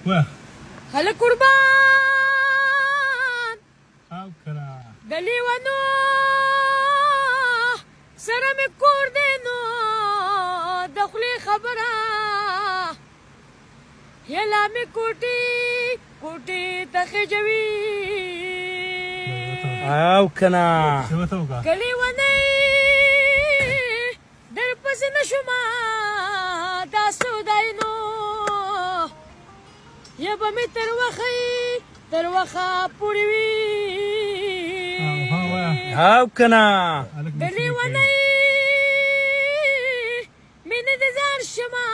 وه. هله قربان. او کنه. د لیونو سره مې کور دی نو د خولې خبره هیله مې کوټې کوټې ته خېژوي. او کنه. څه ورته وکړه؟ که لیونی در پسې نه شومه دا سودای نو یا به مې تر وخه تر وخه پورې وي. ها وایه. او کنه. هلک د لیونی مینې د ځار شمه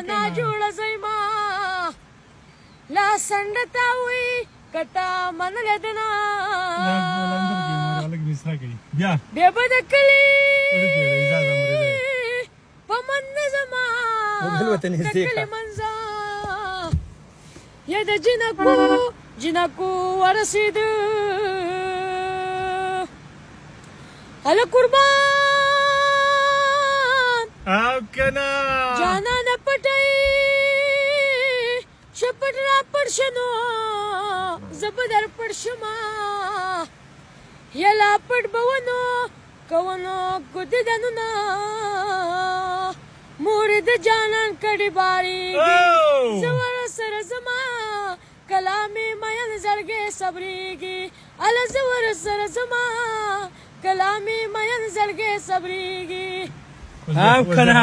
نا جوړه زیما لا سنډه تاوي کتا منلې ده نه. لندن کې هلک مصره کوي بیا. بیا به د کلي وړوکی دی، اعزاز عمري دی. په من نه زما موبایل ورته د نږدې کلي کړه. منځه یا د جینکو جینکو ورسېده. هله قربان. او کنه. جانانه پټی شپټ را پټ شنو زه به در پټ شمه یلا پټ به ونو کوونو ګودې دنونه مور د جانان کډې باریږي. او. زه ورسره زما کلامې مین زړګی صبرېږي. اله زه ورسره زما کلامې مین زړګی صبرېږي. او کنه.